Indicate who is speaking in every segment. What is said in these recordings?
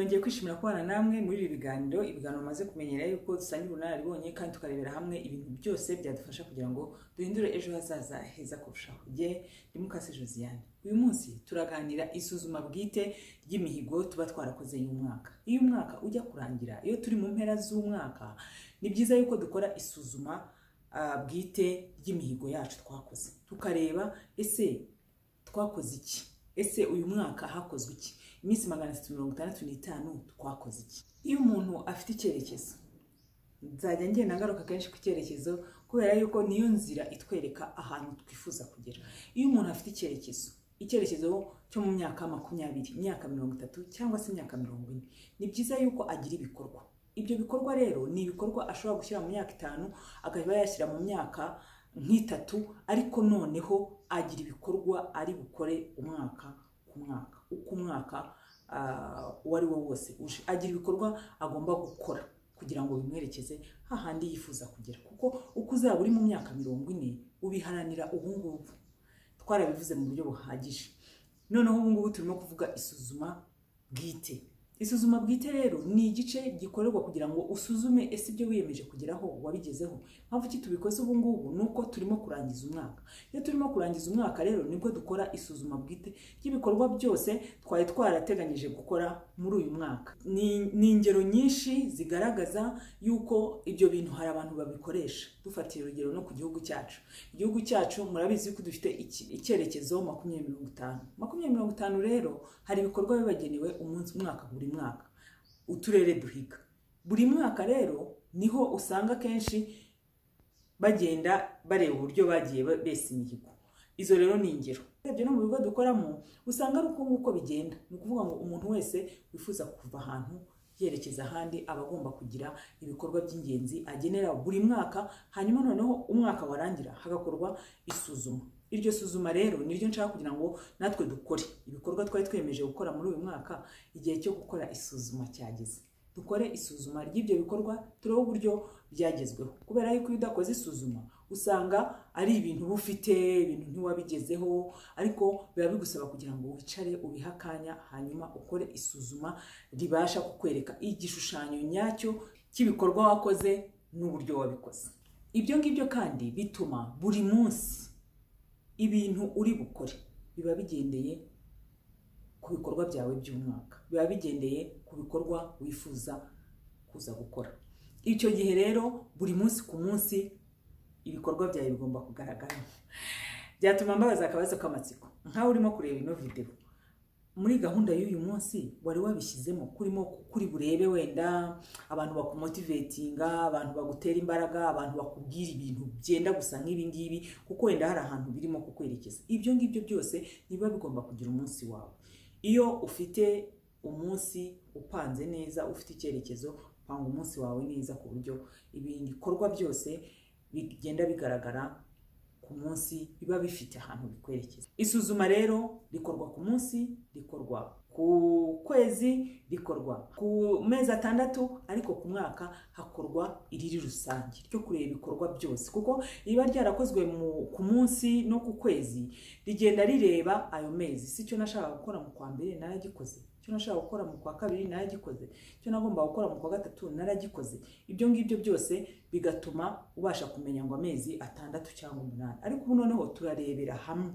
Speaker 1: Nongeye kwishimira kubana namwe muri ibi biganiro, ibiganiro maze kumenyera yuko dusangira ubunararibonye kandi tukarebera hamwe ibintu byose byadufasha kugira ngo duhindure ejo hazaza heza kurushaho. Jye ndi Mukase Josiane. Uyu munsi turaganira isuzuma bwite ry'imihigo tuba twarakoze y'umwaka. Iyo umwaka ujya kurangira, iyo turi mu mpera z'umwaka, ni byiza yuko dukora isuzuma bwite ry'imihigo yacu twakoze, tukareba ese twakoze iki, ese uyu mwaka hakozwe iki, iminsi 365 twakoze iki. Iyo umuntu afite icyerekezo, nzajya ngenda ngaruka kenshi ku cyerekezo kubera yuko niyo nzira itwereka ahantu twifuza kugera. Iyo umuntu afite icyerekezo, icyerekezo cyo mu myaka 20, imyaka 30 cyangwa se imyaka 40, ni byiza yuko agira ibikorwa. Ibyo bikorwa rero ni ibikorwa ashobora gushyira mu myaka 5, akaba yashyira mu myaka nk'itatu, ariko noneho agira ibikorwa ari bukore umwaka ku mwaka, uko umwaka uwo ari wo wose uje, agira ibikorwa agomba gukora kugira ngo bimwerekeze hahandi yifuza kugera. Kuko uko uzaba uri mu myaka 40 ubiharanira ubu ngubu, twarabivuze mu buryo buhagije. Noneho ubu ngubu turimo kuvuga isuzuma bwite. Isuzuma bwite rero ni igice gikorerwa kugira ngo usuzume ese ibyo wiyemeje kugeraho wabigezeho. Mpamvu ki tubikoze ubu ngubu ni uko turimo kurangiza umwaka. Iyo turimo kurangiza umwaka rero nibwo dukora isuzuma bwite ry'ibikorwa byose twari twarateganyije gukora muri uyu mwaka. Ni ingero nyinshi zigaragaza yuko ibyo bintu hari abantu babikoresha. Dufatiye urugero no ku gihugu cyacu. Igihugu cyacu murabizi ko dufite icyerekezo 2050. 2050 rero hari ibikorwa bibagenewe umunsi umwaka buri mwaka, uturere duhiga buri mwaka. Rero niho usanga kenshi bagenda bareba uburyo bagiye besa imihigo. Izo rero ni ingero. Urebye no mu bigo dukoramo usanga ari uko nguko bigenda. Ni ukuvuga ngo umuntu wese wifuza kuva ahantu yerekeza ahandi aba agomba kugira ibikorwa by'ingenzi agenera buri mwaka, hanyuma noneho umwaka warangira hagakorwa isuzuma. Iryo suzuma rero niryo nshaka kugira ngo natwe dukore ibikorwa twari twiyemeje gukora muri uyu mwaka. Igihe cyo gukora isuzuma cyageze, dukore isuzuma ry'ibyo bikorwa, turebe uburyo byagezweho. Kubera yuko iyo udakoze isuzuma usanga ari ibintu uba ufite, ibintu ntiwabigezeho, ariko biba bigusaba kugira ngo wicare ubihe akanya, hanyuma ukore isuzuma ribasha kukwereka igishushanyo nyacyo cy'ibikorwa wakoze n'uburyo wabikoze. Ibyo ngibyo kandi bituma buri munsi ibintu uri bukore biba bigendeye ku bikorwa byawe by'umwaka, biba bigendeye ku bikorwa wifuza kuza gukora. Icyo gihe rero buri munsi ku munsi ibikorwa byawe bigomba kugaragara. Byatuma mbabaza akabazo k'amatsiko, nkawe urimo kureba ino video, muri gahunda y'uyu munsi wari wabishyizemo kurimo kuri burebe wenda abantu bakumotivatinga, abantu bagutera imbaraga, abantu bakubwira ibintu byenda gusa nk'ibi ngibi, kuko wenda hari ahantu birimo kukwerekeza. Ibyo ngibyo byose niba bigomba kugira umunsi wawe. Iyo ufite umunsi upanze neza, ufite icyerekezo, upanga umunsi wawe neza ku buryo ibikorwa byose bigenda bigaragara ku munsi, biba bifite ahantu bikwerekeza. Isuzuma rero rikorwa ku munsi, rikorwa ku kwezi, rikorwa ku mezi 6, ariko ku mwaka hakorwa iriri rusange ryo kureba ibikorwa byose, kuko riba ryarakozwe ku munsi no ku kwezi rigenda rireba ayo mezi. Si cyo nashaka gukora mu kwa mbere naragikoze, icyo nashaka gukora mu kwa kabiri naragikoze, icyo nagomba gukora mu kwa gatatu naragikoze. Ibyo ngibyo byose bigatuma ubasha kumenya ngo amezi 6 cyangwa 8. Ariko ubu noneho turarebera hamwe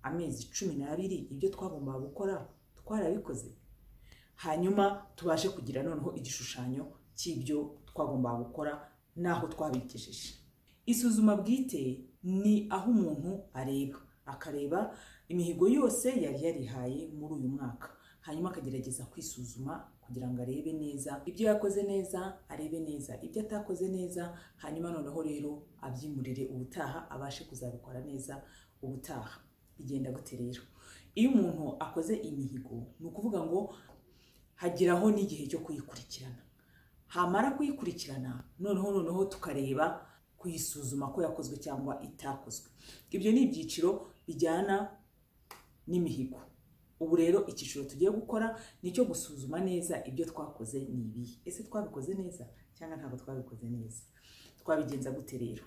Speaker 1: amezi 12 ibyo twagombaga gukora twarabikoze, hanyuma tubashe kugira noneho igishushanyo cy'ibyo twagombaga gukora naho twabigejeje. Isuzuma bwite ni aho umuntu areba, akareba imihigo yose yari yarihaye muri uyu mwaka, hanyuma akagerageza kwisuzuma kugira ngo arebe neza ibyo yakoze neza, arebe neza ibyo atakoze neza, hanyuma noneho rero abyimurire ubutaha, abashe kuzabikora neza ubutaha. Bigenda gute rero? Iyo umuntu akoze imihigo, ni ukuvuga ngo hagiraho n'igihe cyo kuyikurikirana. Hamara kuyikurikirana noneho tukareba kuyisuzuma ko yakozwe cyangwa itakozwe. Ibyo ni ibyiciro bijyana n'imihigo. Ubu rero icyiciro tugiye gukora ni icyo gusuzuma neza ibyo twakoze ni ibihe. Ese twabikoze neza cyangwa ntabwo twabikoze neza? Twabigenza gute rero?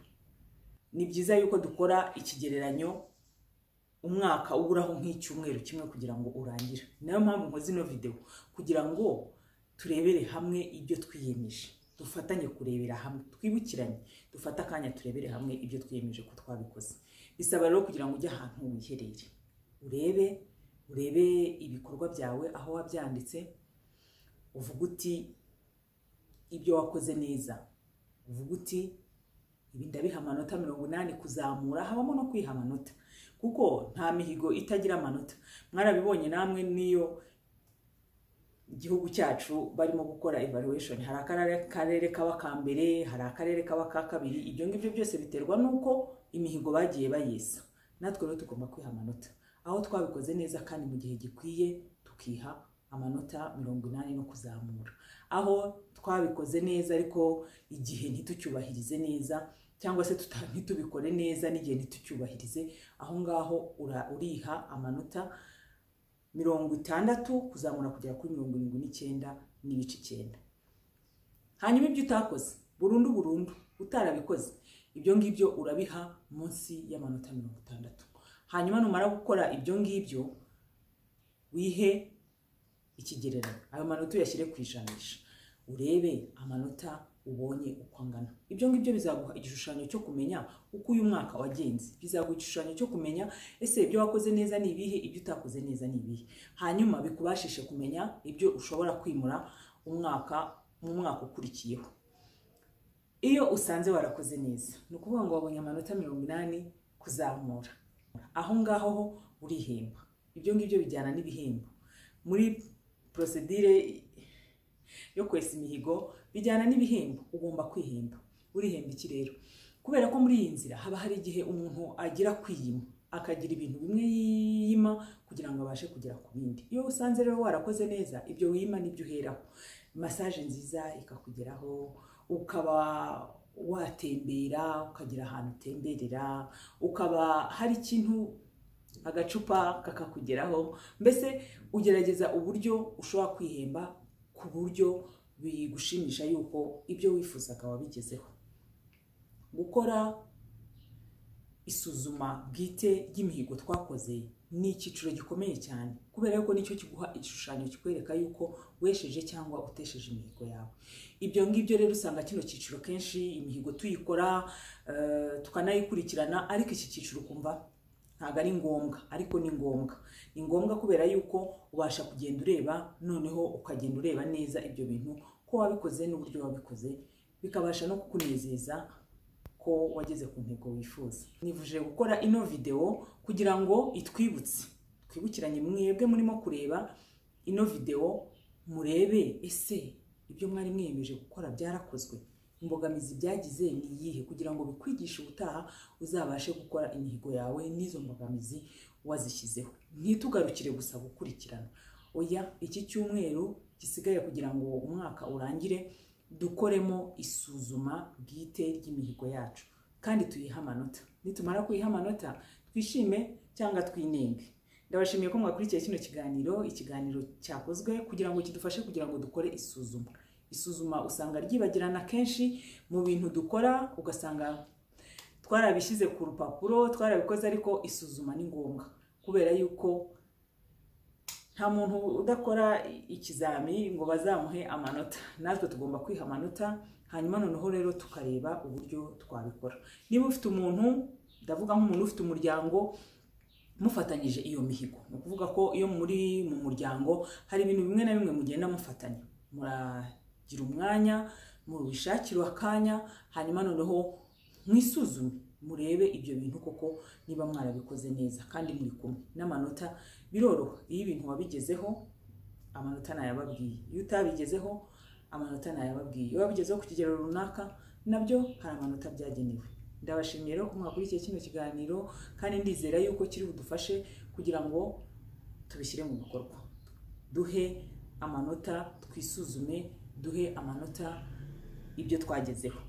Speaker 1: Ni byiza yuko dukora ikigereranyo umwaka uburaho nk'icyumweru kimwe kugira ngo urangire. Nayo mpamvu nkoze ino video, kugira ngo Turebere hamwe ibyo twiyemeje, dufatanye kurebera hamwe, twibukiranye, dufate akanya turebere hamwe ibyo twiyemeje ko twabikoze. Bisaba rero kugira ngo ujye ahantu wiherere, urebe ibikorwa byawe aho wabyanditse, uvuga uti ibyo wakoze neza, uvuga uti ibi ndabiha amanota 80 kuzamura. Habamo no kwiha amanota, kuko nta mihigo itagira amanota. Mwarabibonye namwe niyo igihugu cyacu barimo gukora evaluation, hari akarere kaba ka mbere, hari akarere kaba ka kabiri. Ibyo ngibyo byose biterwa nuko imihigo bagiye bayesa. Natwe rero tugomba kwiha amanota aho twabikoze neza kandi mu gihe gikwiye, tukiha amanota 80 no kuzamura. Aho twabikoze neza ariko igihe ntitucyubahirize neza, cyangwa se ntitubikore neza n'igihe ntitucyubahirize, aho ngaho uriha amanota 60 kuzamura kugera kuri 79.9. Hanyuma ibyo utakoze burundu burundu utarabikoze, ibyo ngibyo urabiha munsi y'amanota 60. Hanyuma numara gukora ibyo ngibyo wihe ikigereranyo, ayo manota uyashyire ku ijanisha, urebe amanota ubonye uko angana. Ibyo ngibyo bizaguha igishushanyo cyo kumenya uko uyu mwaka wagenze, bizaguha igishushanyo cyo kumenya ese ibyo wakoze neza ni ibihe, ibyo utakoze neza ni ibihe. Hanyuma bikubashishe kumenya ibyo ushobora kwimura umwaka mu mwaka ukurikiyeho. Iyo usanze warakoze neza, ni ukuvuga ngo wabonye amanota 80 kuzamura, aho ngaho ho urihemba. Ibyo ngibyo bijyana n'ibihembo muri procedure yo kwesa imihigo, bijyana n'ibihembo. Ugomba kwihemba. Urihemba iki rero? Kubera ko muri iyi nzira haba hari igihe umuntu agira kwiyima, akagira ibintu bimwe yiyima kugira ngo abashe kugera ku bindi. Iyo usanze rero warakoze neza, ibyo wiyima nibyo uheraho. Massage nziza ikakugeraho, ukaba watembera, ukagira ahantu utemberera, ukaba hari ikintu agacupa kakakugeraho, mbese ugerageza uburyo ushobora kwihemba ku buryo bigushimisha yuko ibyo wifuzaga wabigezeho. Gukora isuzuma bwite ry'imihigo twakoze ni icyiciro gikomeye cyane, kubera yuko nicyo kiguha igishushanyo kikwereka yuko wesheje cyangwa utesheje imihigo yawe. Ibyo ngibyo rero usanga kino cyiciro kenshi imihigo tuyikora tukanayikurikirana, ariko iki cyiciro ukumva ntabwo ari ngombwa, ariko ni ngombwa. Ni ngombwa kubera yuko ubasha kugenda ureba, noneho ukagenda ureba neza ibyo bintu ko wabikoze n'uburyo wabikoze, bikabasha no kukunezeza ko wageze ku ntego wifuza. Nivuje gukora ino video kugira ngo itwibutse, twibukiranye mwebwe murimo kureba ino video, murebe ese ibyo mwari mwiyemeje gukora byarakozwe, imbogamizi byagize ni iyihe, kugira ngo bikwigishe ubutaha uzabashe gukora imihigo yawe n'izo mbogamizi wazishyizeho. Ntitugarukire gusa gukurikirana, oya, iki cyumweru gisigaye kugira ngo umwaka urangire dukoremo isuzuma bwite ry'imihigo yacu kandi tuyihe amanota. Nitumara kuyiha amanota twishime cyangwa twinenge. Ndabashimiye ko mwakurikiye kino kiganiro, ikiganiro cyakozwe kugira ngo kidufashe kugira ngo dukore isuzuma. Isuzuma usanga ryibagirana kenshi mu bintu dukora, ugasanga twarabishyize ku rupapuro, twarabikoze, ariko isuzuma ni ngombwa kubera yuko nta muntu udakora ikizami ngo bazamuhe amanota. Natwe tugomba kwiha amanota, hanyuma noneho rero tukareba uburyo twabikora. Niba ufite umuntu, ndavuga nk'umuntu ufite umuryango, mufatanyije iyo mihigo, ni ukuvuga ko iyo muri mu muryango hari ibintu bimwe na bimwe mugenda mufatanya, muragira umwanya, mubishakira akanya, hanyuma noneho mwisuzume murebe ibyo bintu koko niba mwarabikoze neza kandi muri kumwe. N'amanota biroroha, iyo ibintu wabigezeho amanota nayababwiye, iyo utabigezeho amanota nayababwiye, iyo wabigezeho ku kigero runaka nabyo hari amanota byagenewe. Ndabashimiye rero ko mwakurikiye kino kiganiro, kandi ndizera yuko kiri budufashe kugira ngo tubishyire mu bikorwa, duhe amanota, twisuzume, duhe amanota ibyo twagezeho.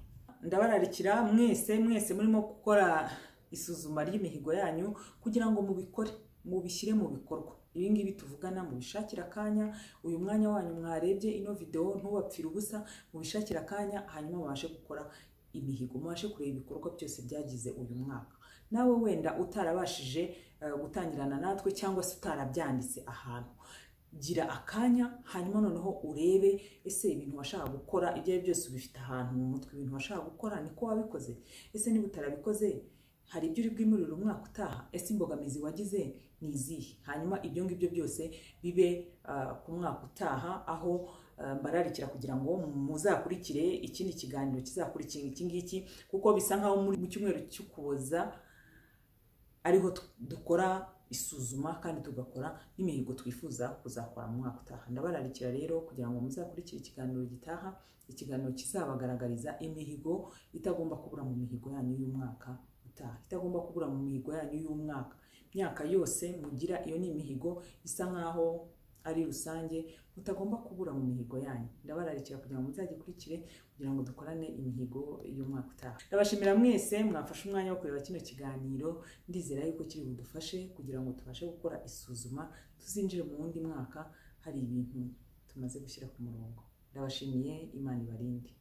Speaker 1: Ndabararikira mwese mwese murimo gukora isuzuma ry'imihigo yanyu kugira ngo mubikore, mubishyire mu bikorwa. Ibi ngibi tuvugana mubishakira akanya, uyu mwanya wanyu mwarebye ino video ntubapfire ubusa, mubishakira akanya hanyuma mubashe gukora imihigo, mubashe kureba ibikorwa byose byagize uyu mwaka. Nawe wenda utarabashije gutangirana natwe cyangwa se utarabyanditse ahantu, Gira akanya, hanyuma noneho urebe ese ibintu washaka gukora ibyo ari byose ubifite ahantu mu mutwe, ibintu washaka gukora niko wabikoze? Ese niba utarabikoze, hari ibyo uri bwimurire umwaka utaha? Ese imbogamizi wagize ni izihe? Hanyuma ibyo ngibyo byose bibe ku mwaka utaha, aho mbararikira kugira ngo muzakurikire ikindi kiganiro kizakurikira iki ngiki, kuko bisa nkaho mu cyumweru cy'Ukuboza ariho dukora isuzuma kandi tugakora n'imihigo twifuza kuzakora mu mwaka utaha. Ndabararikira rero kugira ngo muzakurikire ikiganiro gitaha, ikiganiro kizabagaragariza imihigo itagomba kubura mu mihigo yanyu y'umwaka utaha, itagomba kubura mu mihigo yanyu y'umwaka, imyaka yose mugira. Iyo ni imihigo isa nkaho ari rusange mutagomba kubura mu mihigo yanyu. Ndabararikira kugira ngo muzagikurikire, kugira ngo dukorane imihigo y'umwaka utaha. Ndabashimira mwese mwafashe umwanya wo kureba kino kiganiro. Ndizera yuko kiri budufashe kugira ngo tubashe gukora isuzuma, tuzinjire mu wundi mwaka hari ibintu tumaze gushyira ku murongo. Ndabashimiye, Imana ibarinde.